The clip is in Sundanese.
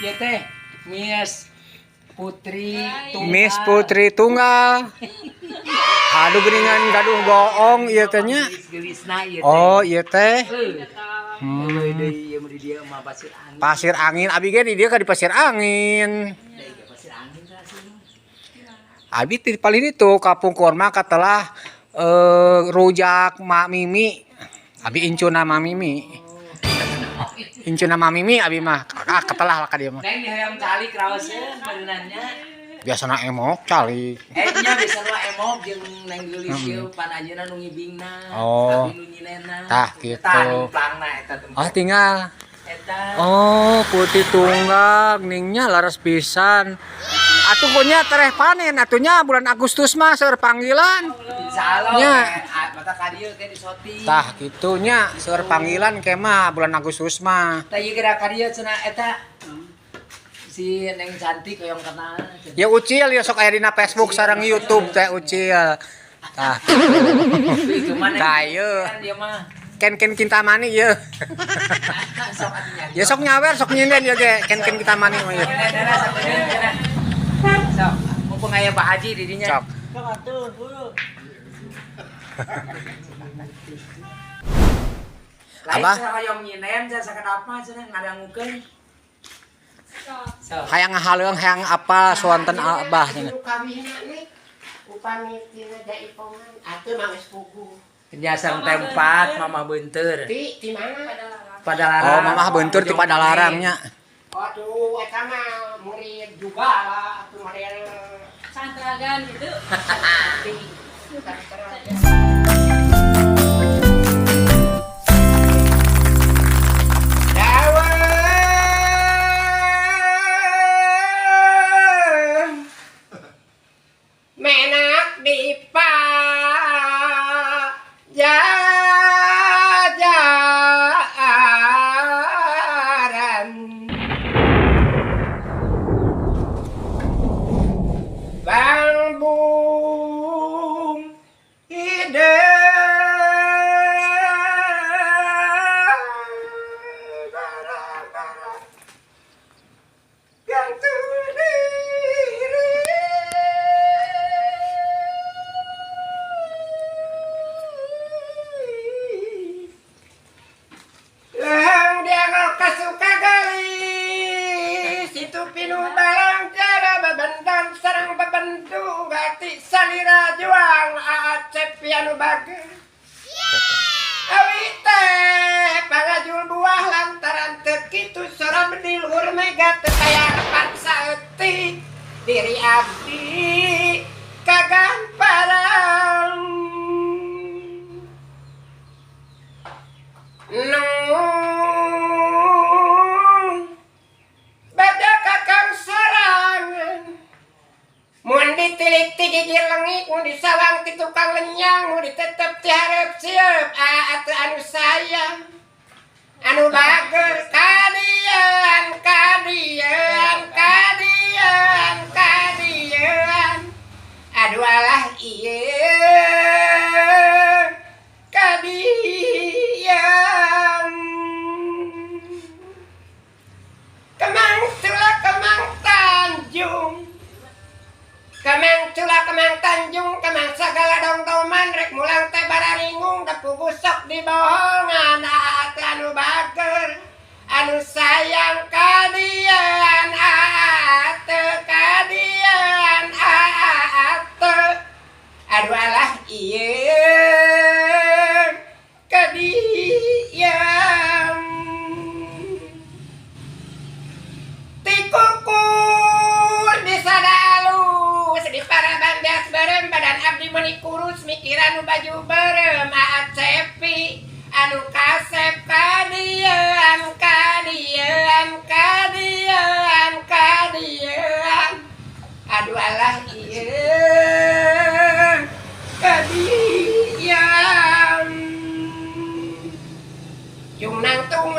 Ieu teh Miss Putri Tunggal. Miss Putri Tunggal. Aduh geuningan gaduh goong ieu teh nya. Gelis-gelisna ieu teh. Oh, ieu teh. Heuh. Euy deui ieu mah di dieu mah pasir angin. Pasir angin abi ge di dieu ka di pasir angin. Deui ge pasir angin teh asli. Abi ti paling itu kapungkur mah katelah rujak Mak Mimi. Abi incuna Mak Mimi. Incuna Mak Mimi abi mah. Ah katelah lah ka dieu mah. Neng hoyong calik raoseun beunannya. Biasana emok calik. Eh nya biasa mah emok jeung neng geulis ieu pan anjeunna nu ngibingna. Oh. Abi nu nyinena. Tah, gitu. Tah numplangna eta tempat. Oh tinggal. Eta. Oh, putih tunggal ningnya laras pisan. Atuh punya tereh panen atunya bulan Agustus mah seueur panggilan. Insyaallah Nya. mata ka dieu ke disoti. Tah kitunya seueur panggilan ke mah bulan Agustus mah. Tah ieu geura ka dieu cenah eta. Si Neng cantik hoyong kenal. Ya Ucil ya sok aya dina Facebook sareng YouTube teh Ucil. Tah. Itu mah Neng. Tah ieu. Kan dia mah. Ken-ken Kintamani ieu. Sok atuh nya. Ya sok nyawer sok nyinden ya ge ken-ken Kintamani mah ieu. Sok, mumpung aya Pak Haji di dinya. Sok. Sok atuh, buru. Lain Abah? cenah hoyong nyinen cenah sakedap mah cenah ngadangukeun. Sok. Hayang ngahaleung hayang apa suanten Abah cenah. Nu kawinna nih. Upami tina jaipongan atuh mah geus puguh. Biasa tempat Mama Beunteur. Ti di mana? Padalarang. Oh, Mamah Beunteur ti Padalarangnya. Aduh, eta mah murid juga lah atuh model Santragan gitu. Santragan. Dawa menak di pajajaran Bangbung ide bara-bara gantung diri. Lang dia kasuka galis itu pinu balang jara babendan sarang babendu gati salira juang acep pianu bager awi teh pangajul buah lantaran teu kitu sora bedil hur mega teu kaya repan saeutik diri abdi kagamparan nu baja kakang sorangan mun ditilik ti gigir lengik mun disawang ti tukang lenyang mun ditetep ti hareup sieup atuh anu sayang anu bager kadieuan kadieuan kadieuan kadieuan aduh alah ieu kadieuan Kemang tula kemang Tanjung Kemang tula kemang Tanjung kemang sagala dongdoman rek mulang teh bararingung depu busok di bohongan atuh anu bager anu sayang kadieuan atuh kadieuan atuh aduh alah ieu kadieuan tikukur di sada alus di paraban beas berem badan abdi meuni kurus mikiran nu baju berem acepi anu kasep kadieuan kadieuan kadieuan kadieuan aduh alah ieu kadieuan Yung nang tung